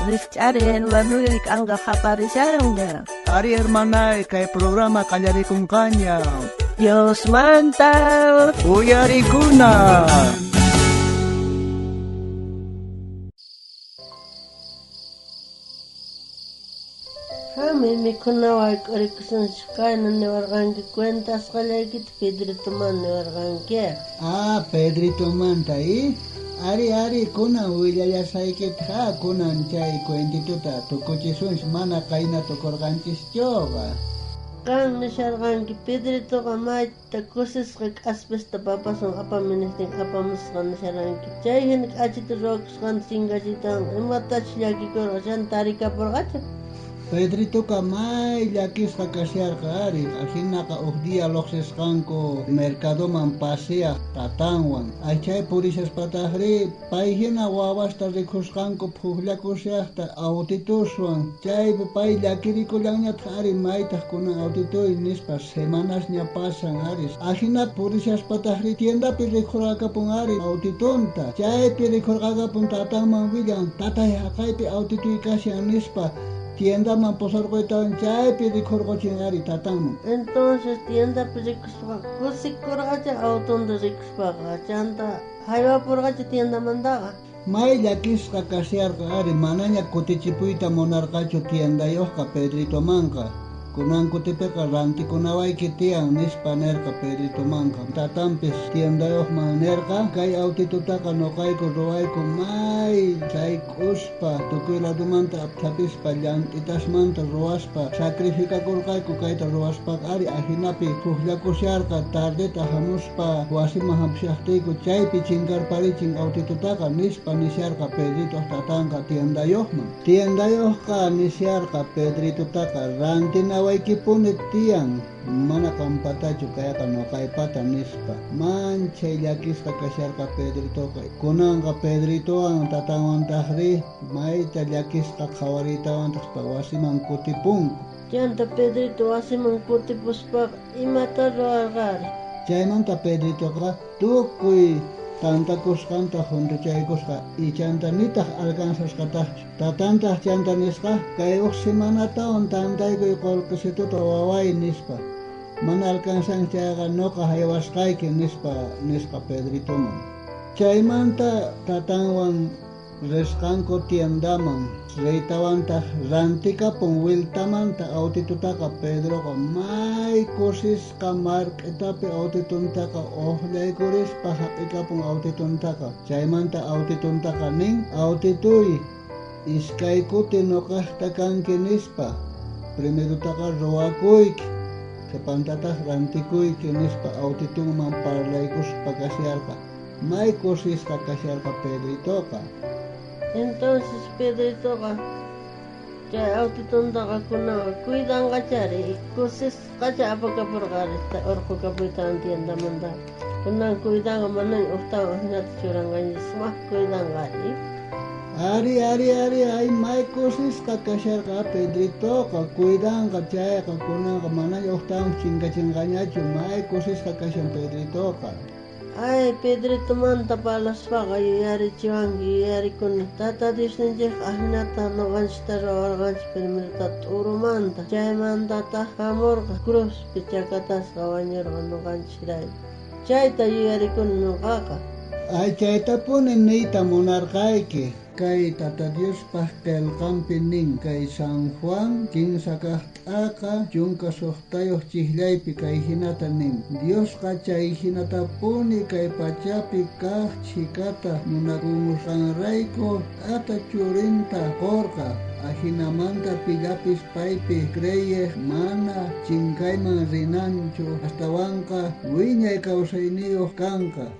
Rijch'ariy hermanoy, k'anqa qaparishanña. Ari hermanay, kay programa qallarikunqaña. Diosmanta Uyarikuna. Hamuy mikhuna wayk'urikusunchej. Kayna niwarqanki cuentasqallaykita Pedritoman niwarqanki. Ah, Pedritomanta, ¿y? Ari, ari, kunan willallasaykita, kunan chay cuentituta tukuchisunchik, mana qayna tukurqanchischuqa. Qan nisharqanki Pedritoqa mayta kusisqa k'aspista papasun apamuy nejtin apamusqa nisharqanki. Chay hina k'achita ruwakusqanta chinkachiytawan imatachus llakikurqa chanta tarikapurqachu. Pedritoqa may llakisqa kasharqa ari, ajinaqa uj día lluqsisqanku mercadoman paseaj tatanwan. Chay purishaspatajri pay hina wawasta rikusqanku phujllakushajta autituswan. Chaypi pay llakirikullanñataq ari maytaq kunan autituy nispa semanasña pasan ari. Ajinata purishaspatajri tiendapi rikhurqakapun ari autitunta. Chaypi rikhurqakapun tatanman willan, tatay haqaypi autituy kashan nispa. Tiendaman pusarquytawan chaypi rikhurquchin ari tatanman. Entonces tiendapi rikuspaqa kusikurqacha autonta rikuspaqa chanta haywapurqacha tiendamantaqa. May llakisqa kasharqa ari, manaña kutichipuyta munarqachu tiendayuqqa Pedritomanqa. Kunan kutipiqa rantikunawayki tiyan nispa nerqa Pedritomanqa. Tatanpis tiendayuqman nerqa, kay autitutaqa nuqayku ruwayku may sayk'uspa tukuy ladumanta apthapispa llant'itasmanta ruwaspa sacrificakurqayku kayta ruwaspaqa ari ajinapi phujllakusharqa tardeta hamuspa wasiman hampishaqtiyku chaypi chinkarparichin autitutaqa nispa nisharqa Pedritoq tatanqa tiendayuqman. Tiendayuqqa nisharqa Pedritotaqa rantinawaykipuni tiyan, mana qampatachu kayqa nuqaypata nispa. Manchay llakisqa kasharqa Pedritoqa. Kunanqa Pedritowan tatanwantajri mayta llakisqa qhawariytawantaq wasiman kutipunku. Chanta Pedrito wasiman kutipuspaqa imata ruwarqari. Chaymanta Pedritoqa tukuy tantakusqanta juntuchaykusqa y chanta nitaq alcanzasqataqchu. Tatantaq chanta nisqa, kay uj semanatawan tantaykuy qullqisituta waway nispa. Mana alcanzan chayqa nuqa haywasqayki nispa nisqa Pedritoman. Chaymanta tatanwan risqanku tiendaman riytawantaq rantikapun wiltamanta autitutaqa Pedroqa may kusisqa marq'itapi autituntaqa uqllaykurispa hap'ikapun autituntaqa. Chaymanta autituntaqa nin, autituy iskay kuti nuqaqta kanki nispa. Primerutaqa ruwakuyki, qhipantataq rantikuyki nispa autitunman parlaykuspa kasharqa. May kusisqa kasharqa Pedritoqa. Entonces Pedritoqa chay autituntaqa kunanqa cuidanqachari, kusisqacha apakapurqari urqukapuytawan tiendamanta. Kunan cuidanqa manaña ujtawan ajinata churanqaña, sumaq cuidanqari. Ari, ari, ari, ay may kusisqa kasharqa Pedritoqa, cuidanqa chayqa kunanqa manaña ujtawan chinkachinqañachu, may kusisqa kashan Pedritoqa. Ay, Pedritomanta parlaspaqa yuyarichiwanki, yuyarikuni. Tata Diosninchikqa ajinata nuqanchikta ruwarqanchik primerota t'urumanta. Chaymantataq hamurqa cruzpi chakatasqa wañurqa nuqanchikrayku. Chayta yuyarikuni nuqaqa. Ay, chaytapuni niyta munarqayki. Kay Tata Diospaq qillqanpi nin, kay San Juan 15 kaq t'aqa 16 chijllaypi kay hinata nin. Diosqa chay hinatapuni kay pachapi kaq chhikata munakumusqanrayku t'ata churinta qurqa. Ajinamanta pillapis paypi creyeq mana chinkayman rinanchu, astawanqa wiñay kawsayniyuq kanqa.